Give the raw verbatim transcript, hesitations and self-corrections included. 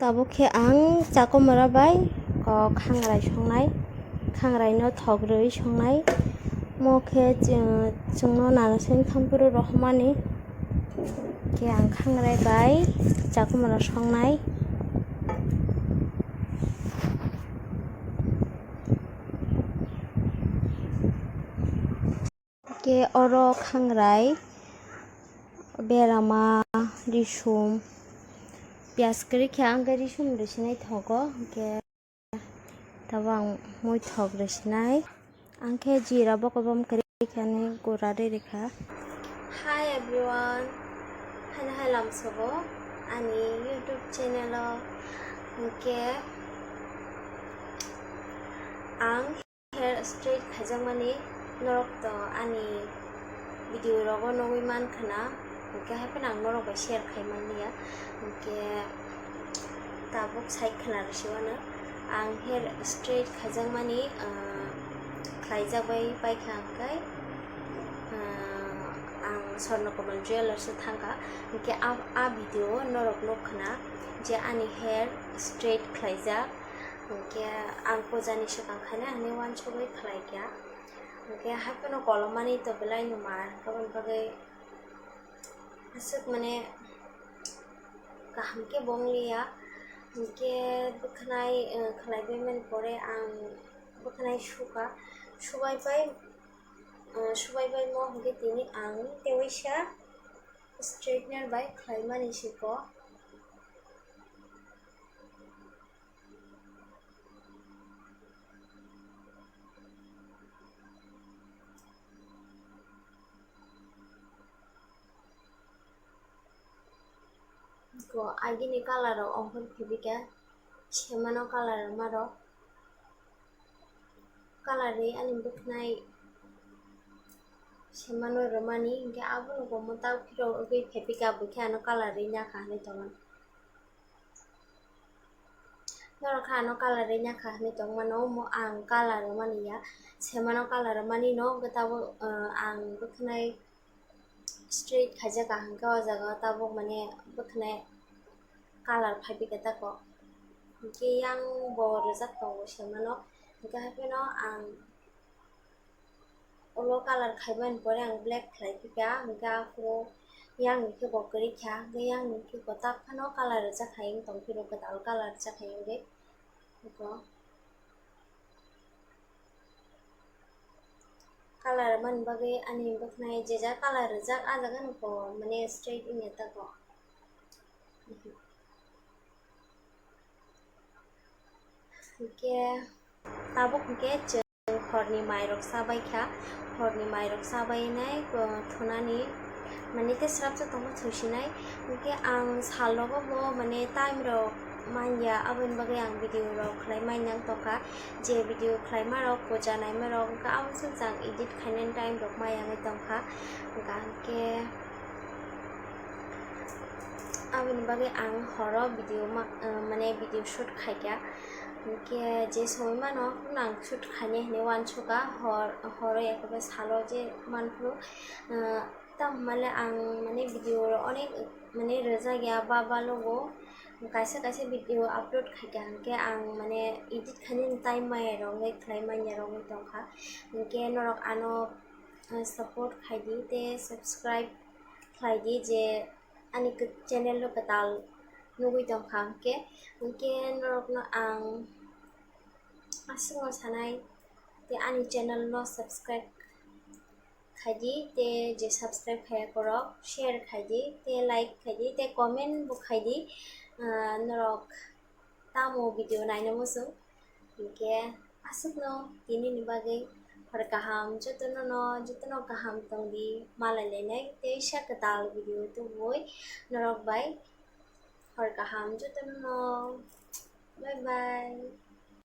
Abo khe ang chakomora bai kok khangrai songnai, khangrai no thok rwi songnai. Mo khe chwng, chwngno nana seng thampuru rohormani. Khe ang khangrai bai chakomora songnai. Khe oro khangrai, berama, risum, piyaj kwrwi khe ang khe risum rwsinai thogo, hwnkhe tabuk ang mui thok rwsinai. Ang khe jira bokobom kwrwi khe ani gura rwi rwkha. Hi everyone, haino hai lamsogo ani YouTube channel o, hwnkhe ang hair straight khaijakmani norok to ani video rogo nugwi mankha na, hwnkhe hapheno ang norok bai share khai manliya, hwnkhe tabuk sai khna rwsio ano ang hair straight khaijakmani, ah, khlaijak bai paikha hwnkhe, ah, ang Swarna Kamal Jewellers o thangkha, hwnkhe a, a video norok nukkhna je ani hair straight khlaijak. Hwnkhe ang pujani swkang khaina hinwi uansugwi khlai kha. Hwnkhe hapheno kolomani to belai no mar, aboni bagwi aswk mane kaham khe bo wng liya. Hwnkhe bwkhanai, eh, khlai baimani pore ang bwkhanai sukha, subai pai, eh, subai baimo hwnkhe tini ang tewaisa straightener bai khlaimani siko. Ko agini colour rok ongkhor phibikha, semano colour rwma rok, colour ri ani bwkhnai semano rwmani, hwnkhe abono bo mwtak phirogwi phepikha, bwkhe ano colour ri nakha hinwi tongo. Norok khe ano colour ri nakha hinwi tongmano, omo ang colour rwmani ya, semano colour rwmani no, hwnkhe tabuk, ah, ang bwkhnai straight khaijak kaham khe o jaga o tabuk mane bwkhnai colour phaibikha tako, hwnkhe yang bo rwjak tongo semano, hwnkhe hapheno ang ulo colour khaimani pore ang black khlai phikha, hwnkhe aphuru yang ni khe bo kwrwi kha, hwnkhe yang ni khe kwtak phano colour rwjak hai wng tong phiro, kwtal colour rwjak hai wngwi. Colour rwmani bagwi ani bwkhnai je jaga colour rwjak, ah jaga no bo mane straight wngya tako. Hwnkhe tabuk hwnkhe chwng horni mairok chabai kha, horni mairok chabai nai, uh, thunani mane tei srapsa tongo thusinai. Hwnkhe ang sal rogo bo mane time rok manya, aboni bagwi ang video rok khlai manya wng tongkha. Je video khlaima rok, puja naima rok, hwnkhe abo se jang edit khainani time rok maya wngwi tongkha. Hwnkhe aboni bagwi ang horo video ma-, uh, mane video shoot khaikha. Hwnkhe je sogwi mano, hwnno ang shoot khainai hinwi uansukha, hor, horo ekhe salo je manphuru, uh, Tamo hwnle ang mane video rok onek mane rwjak ya, ba balogo kaisa kaisa video upload khaikha, hwnkhe ang mane edit khainani time maya rok wngwi khlai manya rok wngwi tongkha, hwnkhe norok ano, ah, support khaidi tei subscribe khlaidi je ani kw-, channel no kwtal nugwi tongkha, hwnkhe, hwnkhe norokno ang aswkno sanai tei ani channel no subscribe khaidi, tei je subscribe khaiya korok share khaidi, tei like khaidi, tei comment bo khaidi, ah, norok tamo video naina muchung. Hwnkhe aswkno tinini bagwi hor kaham, jotono no, jotono kaham tongdi, malai lainai teisa kwtal video tubui norok bai. Hor kaham jotono no, bye bye.